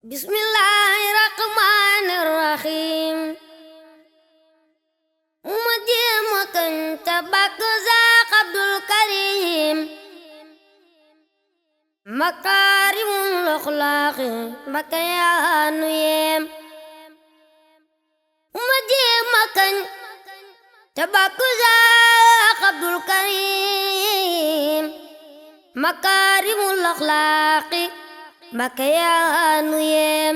Bismillahirrahmanirrahim. Ma jéem a kañ te bàkk Seex Abdul Karim makaarimul axlaaqi Mbakke yaa nu yem. Ma jéem a kañ te bàkk Seex Abdul Karim makaarimul axlaaqi Mbakke yaa nu yem.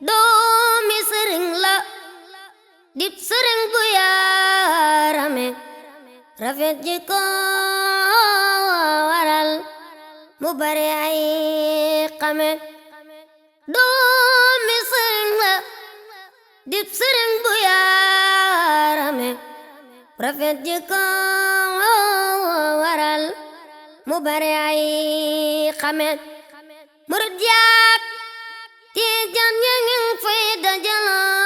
Doomi sëriñ la dib sëriñ bu yaarame rafet jikko waral mu bare ay xame. Doomi sëriñ la dib sëriñ bu yaarame rafet jikko waral mu bare ay xame. Murid yaak Tijaan ña ngi fay dajaloo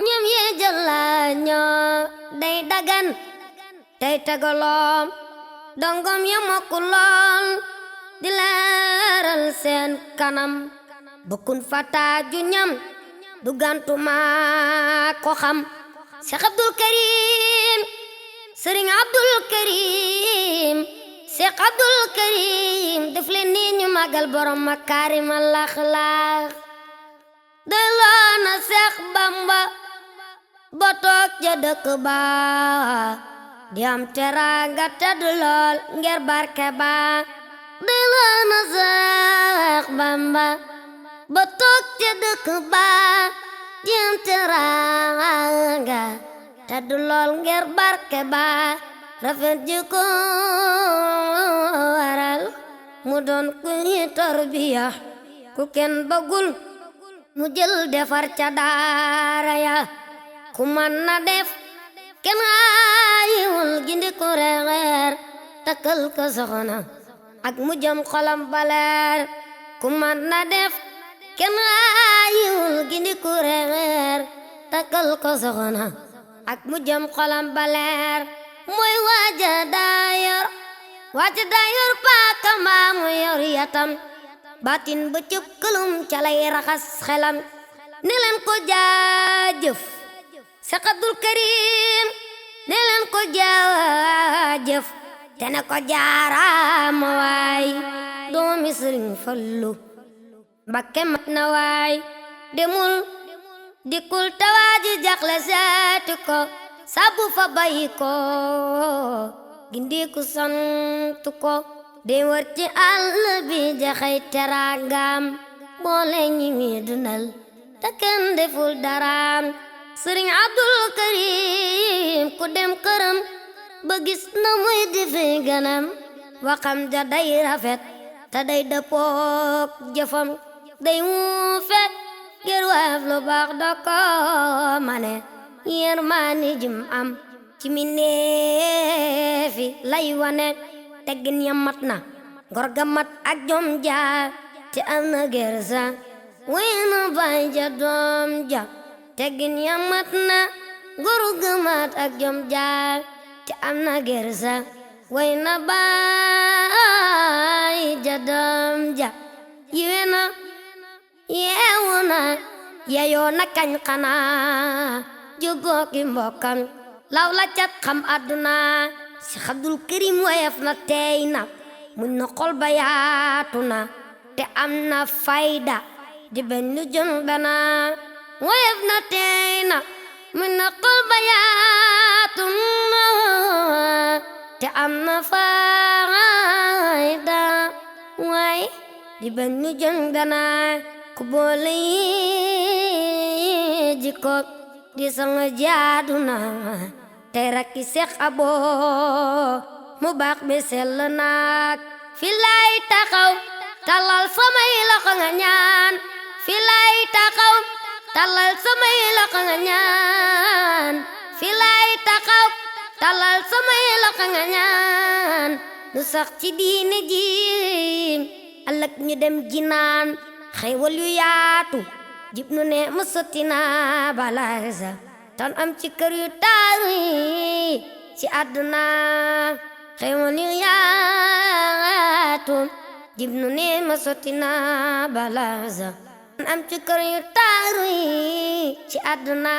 ñoom yee jëla ñoo day dagan tey tegaloo dongom ya mokku lool di leeral seen kanam bukkun fataaju ñam du gantuma ko xam. Seex Abdul Karim Sëriñ Abdul Karim Seex Abdul Karim def leen ni ñu magal borom makaarimal axlaaq. delloo na Seex Bamba ba toog ca dëkk ba di am teraanga tedd lool ngir barke ba. delloo na Seex Bamba ba toog ca dëkk ba di am teraanga tedd lool ngir barke ba. rafet jikko waral mu doon ku ñi tarbiya ku kenn bëggul mu jël defar ca daara ya. ku man na def kenn aayiwul gindi ku reer takkal ko soxna ak mu jëm xolam baleer. ku man na def kenn aayiwul gindi ku reer takkal ko soxna ak mu jëm xolam baleer. mooy waaja daa yor paaka mbaa mu yor yatam baatin ba cëb këlum ca lay raxas xelam. ne leen ko jaajëf Seex Abdul Karim ne leen ko jaajëf te ne ko jaaraama waay. doomi Sëriñ Fallu Mbakke mat na waay. demul dikkul tawaaji jaxle seeti ko sabu fa bayi ko gindi ku sant ko de wër ci àll bi jaxay teraangam boole ñi mi dundal te kenn deful daraam. Sëriñ Abdul Karim ku dem këram ba gis na muy defe ganam waxam ja day rafet te day dëppook jëfam day wuufe ngir waaf lu baax da ko mane. yërmaani jim am ci mindeefi lay wane teggin ya mat na ngor ga mat ak jom ja te am na gersa way na baay ja doom ja. teggin ya mat na ngor ga mat ak jom ja te am na gersa way na baay ja doom ja. yiwe na yeewu na yeyoo na kañ xanaa jubooki mbokkam law la cat xam àdduna. Seex Abdul Karim woyof na teey na muñ na xol ba yaatu na te am na fayda di benn jon bana. woyof na teey na muñ na xol ba yaatu na te am na fayda waay di benn jon bana. ku boole yi jikko di sanga jaadu na tey rakki Seex Abo mu baax bi sell naak. fi lay taxaw talal samay loxo nga ñaan. fi lay taxaw talal samay loxo nga ñaan. fi lay taxaw talal samay loxo nga ñaan. nu sax ci diine ji ëllëg ñu dem jinaan xéewal yu yaatu jib nu ne mu sotti na balaasa tan am ci kër yu taaru ci àdduna. xéewal yu yaatu jib nu ne mu sotti na balaasa am ci kër yu taaru yi ci àdduna